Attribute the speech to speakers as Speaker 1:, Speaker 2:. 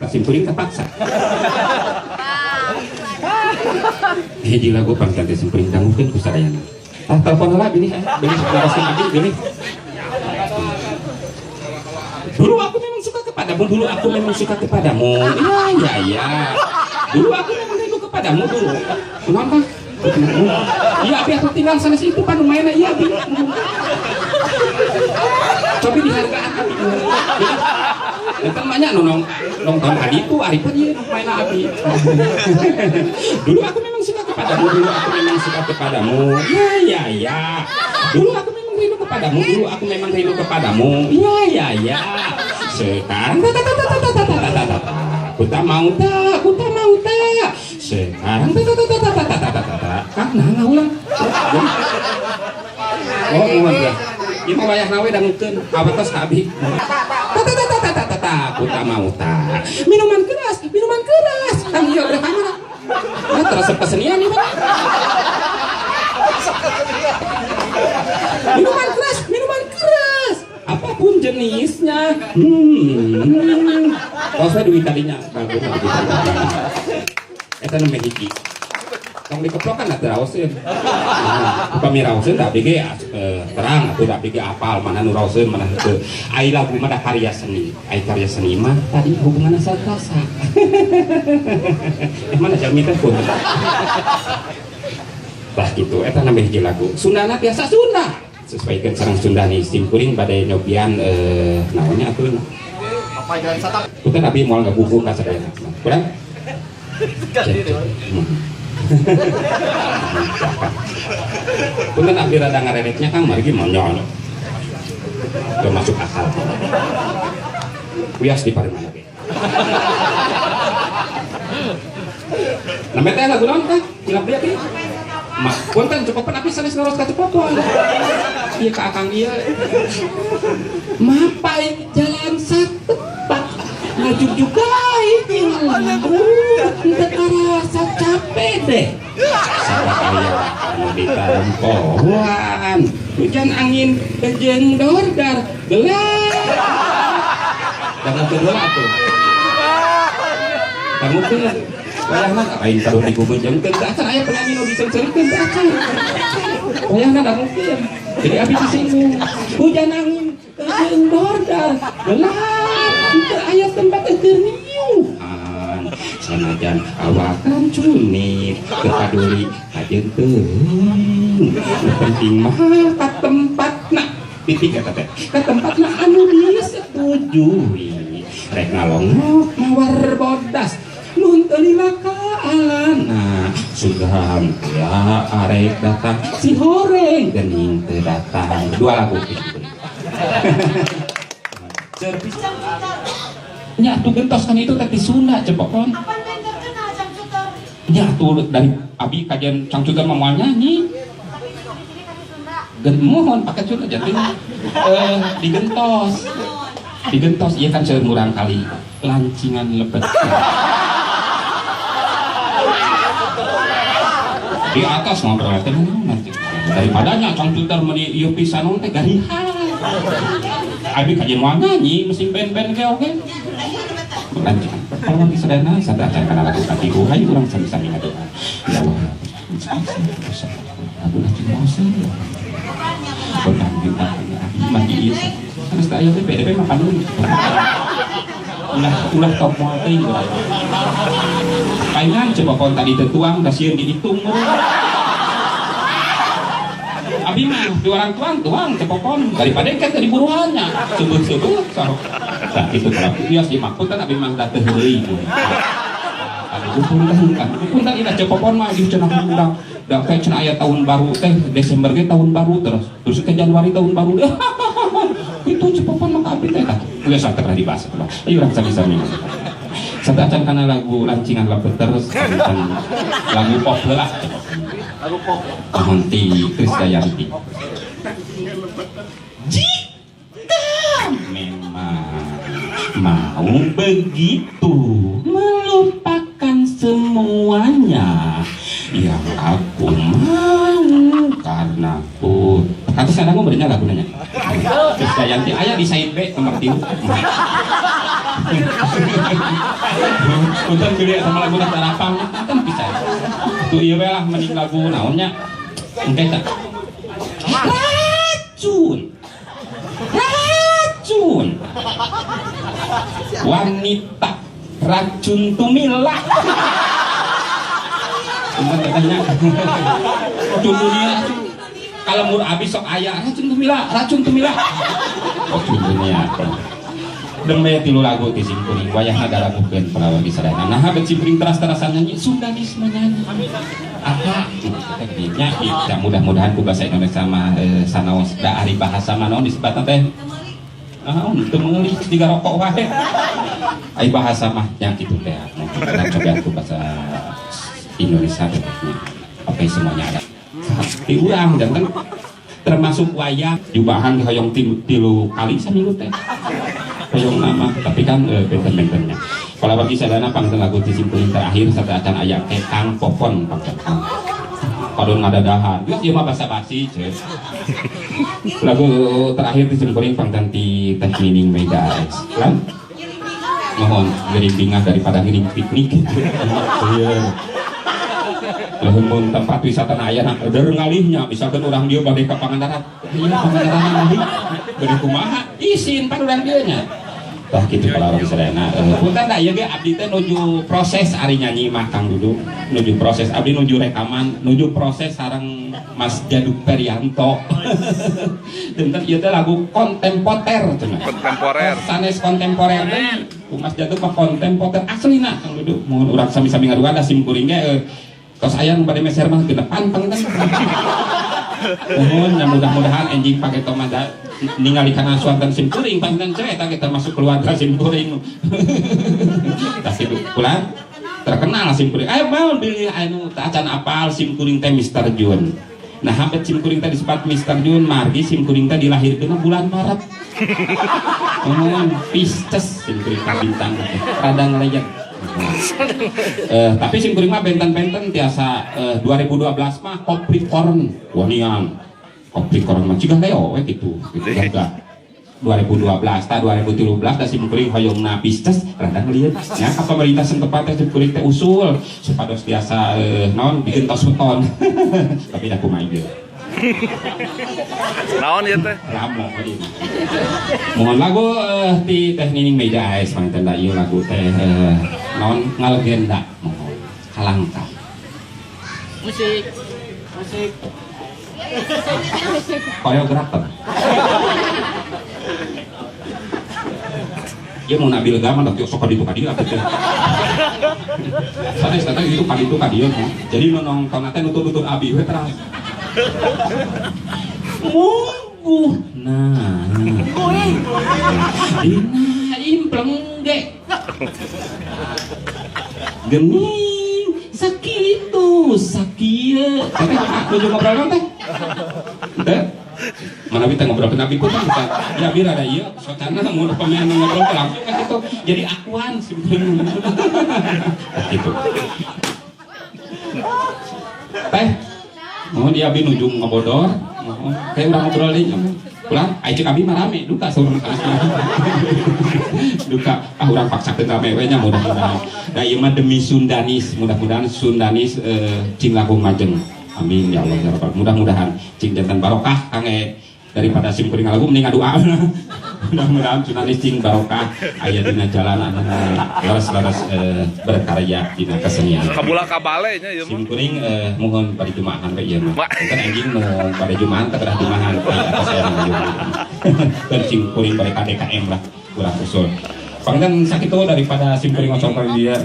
Speaker 1: Simkuring terpaksa. Hiji lagu pangkan teh simkuring dangukeun ku sadayana. Ah, telepon heula bilih, bilih naroskeun abdi bilih. Dulu aku memang suka kepadamu, dulu aku memang suka kepadamu. Iya, iya, iya. Dulu aku memang rindu kepadamu dulu. Kenapa? Iya, abi aku tinggal sana itu pan lumayan iya abi. Coba dihargaan abi. Eta banyak nu nonton adi itu ari pan ieu main abi. Dulu aku memang suka kepadamu, dulu aku memang suka kepadamu. Iya, iya, iya. Dulu aku memang rindu kepadamu, dulu aku memang rindu kepadamu. Iya, iya, iya. Sekarang ta ta ta ta ta ta ta ta ta. Ku tak mau tak, ku tak mau tak. Sekarang ta ta ta ta ta ta ta ta ta. Kang nah ulang. Oh, mohon ya. Ieu mah wayahna we dangukeun awetos ka abi. Ta ta ta ta ta ta ta. Ku tak mau tak. Minuman keras, minuman keras. Kang ieu udah ka mana? Nah, terasa kesenian ieu mah. Minuman keras, minuman keras. Apapun jenisnya. Oh, saya duit tadinya. Bagus, eta nu hiji. Tong dikeplokan atuh raoseun. Upami raoseun da abdi ge terang atuh da abdi ge apal mana nu raoseun mana henteu. Ai lagu mah da karya seni. Ai karya seni mah tadi hubunganna sareng rasa. Mana jalmi teh pun. Tah kitu eta nambah hiji lagu. Sundana biasa Sunda. Sesuaikan sareng Sundani simkuring bade nyobian naonnya atuh. Punten abi moal ngabuku ka sadayana. Kurang? Punten abdi rada ngareretnya Kang margi monyol. Teu masuk akal. Wias di paremana ge. Namanya teh lagu naon teh? Cilap dia teh. Mak, punten cepopon abdi sanes ngaros ka cepopon. Ieu ka akang ieu. Mapai jalan satepat maju juga itu. Teu karasa capek deh. Sabab aya anu ditarempohan. Hujan angin jeung dordar gelap. Dangukeun heula atuh. Dangukeun. Wayahna aing kudu digugunjengkeun teu acan aya penyanyi nu diseungseurikeun teu acan. Wayahna dangukeun. Jadi abi sisinggung. Hujan angin jeung dordar gelap. Teu aya tempat keur niuhan. Sanajan awakan cunit teu paduli kajeun teuing. Nu penting mah ka tempatna titik eta teh. Ka tempatna anu disetujui. Rek ngalongok mawar bodas nun teu lila ka alana. Sugan ya arek datang si horeng geuning teu datang. Dua lagu gitu. Servis nya tuh gentos kan itu teh di Sunda cepokon. Nya tuh dari abi kajian cangcuter mah moal nyanyi. Mohon pakai Sunda jadi digentos. Digentos ieu kan seueur murang kali lancingan lebet. Di atas ngobrol teh nanti. Daripada nya cangcuter meuni ieu pisan teh garihan. Abi kajian moal nyanyi mesin band-band ge oge. Lanjut. Kalau nanti sadana sada acan kana lagu katilu hayu urang sami-sami ngadoa. Ya Allah. Aku nanti mau sih. Mati ieu. Terus teh aya teh PDP mah panu. Ulah top moal teuing urang. Palingan coba kon tadi teu tuang da sieun dihitung. Abi mah di orang tuang tuang cepopon daripada kan tadi buruannya sebut-sebut sok. Nah, itu kalau bias dimaksud kan abi mah da teu heureuy. Aduh punten kan. Punten ina cepopon mah di cenah urang. Da teh cenah aya tahun baru teh Desember ge tahun baru terus. Terus ke Januari tahun baru deh. Itu cepopon mah ka abi teh tah. Geus teh dibahas. Ayo urang sami-sami. Satacan kana lagu lancingan lebet terus lagu pop heula. Lagu pop. Mohon ti Krisdayanti. Jika memang mau begitu melupakan semuanya yang aku mau karena ku kata saya mau berinya lagu nanya Krisdayanti aya di side B nomor 3. Punten pilih sama lagu teh tarapang punten pisan. Tuh ieu we lah mending lagu naonnya. Engke teh. Racun. Racun. Wanita racun tumila. Punten tetehnya. Racun dunia. Kalau mur abis sok aya racun tumila, racun tumila. Oh, dunia. Dembe tilu lagu ti simkuring wayahna dalagukeun palawargi sadayana. Nah, bet simkuring teras-terasan nyanyi Sundanis menyanyi. Apa nya ya, mudah-mudahan ku bahasa Indonesia mah sanaos da ari bahasa mah naon disebutna teh? Ah, teu meuli tiga rokok wae. Ari bahasa mah nya kitu teh. Kita coba ku bahasa Indonesia teh nya. Oke, semuanya ada. Di urang janten termasuk wayang jubahan hoyong tilu kali saminggu teh. Hoyong nama, tapi kan benten-bentennya. Kalau bagi sadana panggilan lagu disimpuling terakhir serta acan aya ke Kang Popon panggilan. Padahal ngadadahan, geus ieu mah basa-basi ceuk. Lagu terakhir disimpuling panggilan ti Teh Nining Meida X. Kan? Mohon ngiring bingah daripada ngiring piknik. Iya. Lamun tempat wisata na aya na der ngalihnya, misalkan orang dia bade ka Pangandaran. Iya, Pangandaran ngalih. Bade kumaha? Isin pan urang dieu nya. Tah kitu kalau orang sadayana. Punten da ieu ge abdi teh nuju proses ari nyanyi mah Kang Dudu. Nuju proses abdi nuju rekaman, nuju proses sareng Mas Jaduk Perianto. Dinten ieu teh lagu kontemporer cenah.
Speaker 2: Kontemporer.
Speaker 1: Sanes kontemporer teh. Ku Mas Jaduk mah kontemporer aslina Kang Dudu. Mun urang sami-sami ngaduan da sim kuring ge tos aya nu bade meser mah genepan panginten. Mohon ya mudah-mudahan enjing pakai mah da ningali kana suanten sim kuring panginten cek eta kita masuk keluarga sim kuring. Tah kitu pulang terkenal sim kuring. Ayo mau bilih anu teu acan apal sim kuring teh Mr. Jun. Nah, hampir sim kuring teh disebat Mr. Jun margi sim kuring teh dilahirkeun bulan Maret. Mohon Pisces sim kuring teh bintang rada ngelejek. Tapi sim kuring mah benten-benten tiasa 2012 mah Capricorn wanian. Capricorn mah ciga Leo we gitu. Gitu gagah. 2012 ta 2013 da sim kuring hoyongna Pisces rada ngeliat nya ka pemerintah setempat teh sim kuring teh usul supados tiasa naon bikin tos beton. Tapi da kumaha ieu.
Speaker 2: Naon ieu teh?
Speaker 1: Ramo ini. Mohon lagu ti Teh Nining Meida AS panginten da ieu lagu teh naon ngalegenda mohon kalangka.
Speaker 3: Musik. Musik.
Speaker 1: Koreografer. Ieu mau nabil gama da sok ka ditu ka dieu atuh teh. Sanes teh itu ka ditu ka dieu. Jadi nu nongton teh nutut-nutut abi we terang. Mungguh nah. Dina impleng ge. Gening sakitu sakieu. Teh nuju ngobrol teh. Teh. Mana kita ngobrol ke Nabi pun kan bisa. Ya biar ada ieu socana mun pemain ngobrol teh langsung kan gitu. Jadi akuan sebetulnya. Gitu. Teh. Mohon dia abi nuju ngobodor. Mohon kayak urang ngobrol deui. Pulang ai ceuk abi mah rame duka saurna duka ah urang paksakeun rame we nya mudah-mudahan. Da ieu mah demi Sundanis, mudah-mudahan Sundanis cing langkung majeng. Amin ya Allah ya Rabbal. Mudah-mudahan cing janten barokah kangge daripada sim kuring lagu mending ngadoa. Mudah-mudahan Sundanis cing barokah aya dina jalan anu leres-leres berkarya dina kesenian.
Speaker 2: Kabula kabale nya ieu mah.
Speaker 1: Sim kuring mohon pada jumahan we ieu mah. Kan anjing nu pada jumahan teh kedah jumahan aya atas aya nu jumahan. Dan sim kuring bade ka DKM lah kurang usul. Panginten sakitu daripada sim kuring ngocok dia.